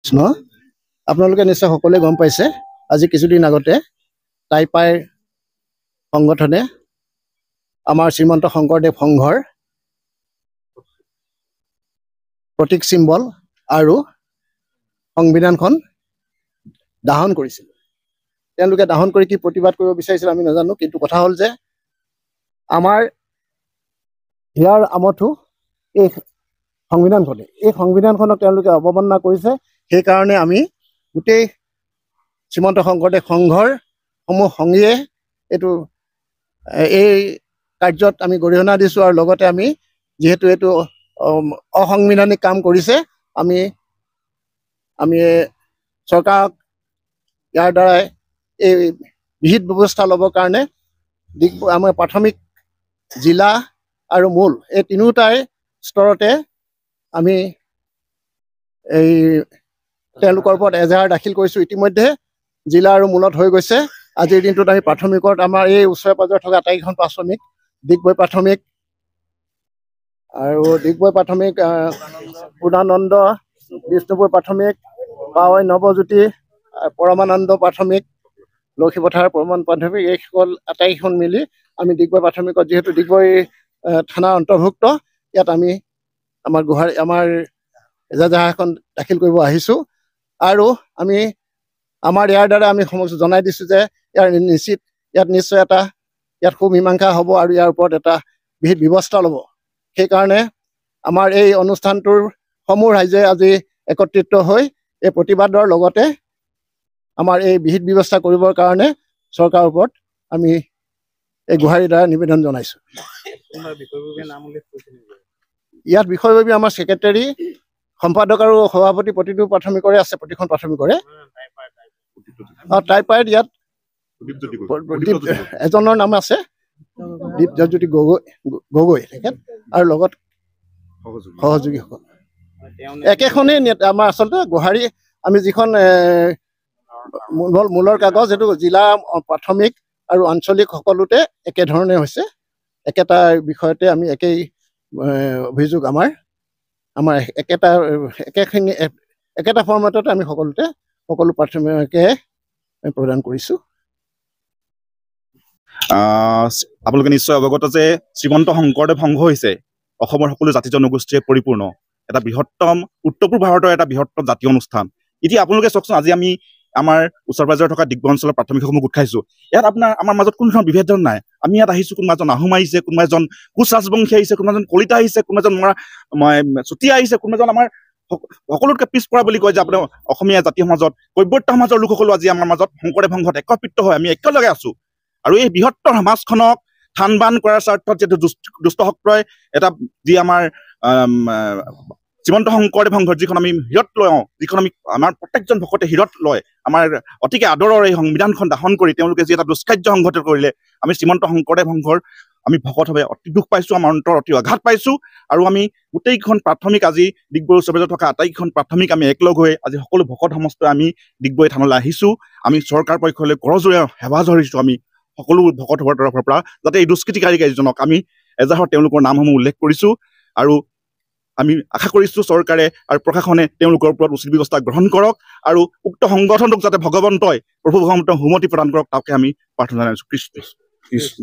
কৃষ্ণ। আপোনালোকে নিশ্চয় সকলোৱে গম পাইছে, আজি কিছুদিন আগতে টাইপাইৰ সংগঠনে আমাৰ শ্ৰীমন্ত শংকৰদেৱ সংঘৰ প্ৰতীক চিম্বল আৰু সংবিধানখন দাহন কৰিছিল। তেওঁলোকে দাহন কৰি কি প্ৰতিবাদ কৰিব বিচাৰিছিল আমি নাজানো, কিন্তু কথা হ'ল যে আমাৰ হিয়াৰ আমঠু এই সংবিধানখনে, এই সংবিধানখনক তেওঁলোকে অৱমাননা কৰিছে। সেইকাৰণে আমি গোটেই শ্ৰীমন্ত শংকৰদেৱ সংঘৰ সমূহ সংগীয়ে এই কাৰ্যত আমি গৰিহণা দিছোঁ। আৰু লগতে আমি যিহেতু এইটো অসাংবিধানিক কাম কৰিছে, আমি আমি চৰকাৰক ইয়াৰ দ্বাৰাই এই বিহিত ব্যৱস্থা ল'বৰ কাৰণে আমাৰ প্ৰাথমিক, জিলা আৰু মূল এই তিনিওটাই স্তৰতে আমি এই তেওঁলোকৰ ওপৰত এজাহাৰ দাখিল কৰিছোঁ। ইতিমধ্যে জিলা আৰু মূলত হৈ গৈছে। আজিৰ দিনটোত আমি প্ৰাথমিকত আমাৰ এই ওচৰে পাঁজৰে থকা আটাইকেইখন প্ৰাথমিক, ডিগবৈ প্ৰাথমিক আৰু ডিগবৈ প্ৰাথমিক, পূৰ্ণানন্দ, বিষ্ণুপুৰ প্ৰাথমিক, পাৱৈ নৱজ্যোতি, পৰমানন্দ প্ৰাথমিক, লক্ষীপথাৰ পৰমান প্ৰাথমিক, এইসকল আটাইকেইখন মিলি আমি ডিগবৈ প্ৰাথমিকত, যিহেতু ডিগবৈ থানাৰ অন্তৰ্ভুক্ত, ইয়াত আমি আমাৰ গুহাৰী আমাৰ এজাহাৰখন দাখিল কৰিব আহিছোঁ। আৰু আমি আমাৰ ইয়াৰ দ্বাৰা আমি সমস্ত জনাই দিছোঁ যে ইয়াৰ নিশ্চিত ইয়াত নিশ্চয় এটা ইয়াত সুমীমাংসা হ'ব আৰু ইয়াৰ ওপৰত এটা বিহিত ব্যৱস্থা ল'ব। সেইকাৰণে আমাৰ এই অনুষ্ঠানটোৰ সমূহ ৰাইজে আজি একত্ৰিত হৈ এই প্ৰতিবাদৰ লগতে আমাৰ এই বিহিত ব্যৱস্থা কৰিবৰ কাৰণে চৰকাৰৰ ওপৰত আমি এই গোহাৰিৰ দ্বাৰা নিবেদন জনাইছোঁ। ইয়াত বিষয়ববীয়া আমাৰ ছেক্ৰেটাৰী, সম্পাদক আৰু সভাপতি প্ৰতিটো প্ৰাথমিকৰে আছে, প্ৰতিখন প্ৰাথমিকৰে। টাইপাইত ইয়াত এজনৰ নাম আছে, দীপজ্যোতি গগৈ তেখেত, আৰু লগত সহযোগীসকল। একেখনেই আমাৰ আচলতে গোহাৰি, আমি যিখন মূলৰ কাগজ, সেইটো জিলা, প্ৰাথমিক আৰু আঞ্চলিক সকলোতে একেধৰণে হৈছে। একেটা বিষয়তে আমি একেই অভিযোগ, আমাৰ আমাৰ একেটা একেখিনি একেটা ফৰ্মেটতে আমি সকলোতে সকলো প্ৰাথমিকে প্ৰদান কৰিছোঁ। আপোনালোকে নিশ্চয় অৱগত যে শ্ৰীমন্ত শংকৰদেৱ সংঘ হৈছে অসমৰ সকলো জাতি জনগোষ্ঠীৰে পৰিপূৰ্ণ এটা বৃহত্তম, উত্তৰ পূব ভাৰতৰ এটা বৃহত্তম জাতীয় অনুষ্ঠান। এতিয়া আপোনালোকে চাওকচোন, আজি আমি আমাৰ ওচৰ পাজৰে থকা ডিগবৈ অঞ্চলৰ প্ৰাথমিকসমূহ গোট খাইছোঁ। ইয়াত আপোনাৰ আমাৰ মাজত কোনো ধৰণৰ বিভেদন নাই। আমি ইয়াত আহিছোঁ, কোনোবা এজন আহোম আহিছে, কোনোবা এজন কোচ ৰাজবংশী আহিছে, কোনোবা এজন কলিতা আহিছে, কোনোবা এজন চুতীয়া আহিছে, কোনোবা এজন আমাৰ সকলোতকৈ পিছপৰা বুলি কয় যে আপোনাৰ অসমীয়া জাতি সমাজত কৈৱৰ্ত সমাজৰ লোকসকলো আজি আমাৰ মাজত শংকৰদেৱ সংঘত একত্ৰিত হৈ আমি একেলগে আছোঁ। আৰু এই বৃহত্তৰ সমাজখনক থান বান কৰাৰ স্বাৰ্থত যিটো দুষ্টশক্ৰই এটা যি আমাৰ শ্ৰীমন্ত শংকৰদেৱ সংঘৰ যিখন আমি হিৰত লওঁ, যিখন আমি আমাৰ প্ৰত্যেকজন ভকতে হিৰত লয়, আমাৰ অতিকে আদৰৰ এই সংবিধানখন দাহন কৰি তেওঁলোকে যি এটা দুষ্কাৰ্য সংঘটিত কৰিলে, আমি শ্ৰীমন্ত শংকৰদেৱ সংঘৰ আমি ভকতভাৱে অতি দুখ পাইছোঁ, আমাৰ অন্তৰ অতি আঘাত পাইছোঁ। আৰু আমি গোটেইকেইখন প্ৰাথমিক আজি ডিগবৈৰ ওচৰে পাজৰে থকা আটাইকেইখন প্ৰাথমিক আমি একলগ হৈ আজি সকলো ভকত সমস্ত আমি ডিগবৈ থানলৈ আহিছোঁ। আমি চৰকাৰ পক্ষলৈ কৰজোৰে সেৱা ধৰিছোঁ আমি সকলো ভকত হোৱাৰ তৰফৰ পৰা, যাতে এই দুষ্কৃতিকাৰী কেইজনক আমি এজাহাৰত তেওঁলোকৰ নামসমূহ উল্লেখ কৰিছোঁ। আৰু আমি আশা কৰিছোঁ চৰকাৰে আৰু প্ৰশাসনে তেওঁলোকৰ ওপৰত উচিত ব্যৱস্থা গ্ৰহণ কৰক আৰু উক্ত সংগঠনটোক যাতে ভগৱন্তই, প্ৰভু ভগৱন্তই সুমতি প্ৰদান কৰক, তাকে আমি প্ৰাৰ্থনা জনাইছোঁ। কৃষ্ণ কৃষ্ণ।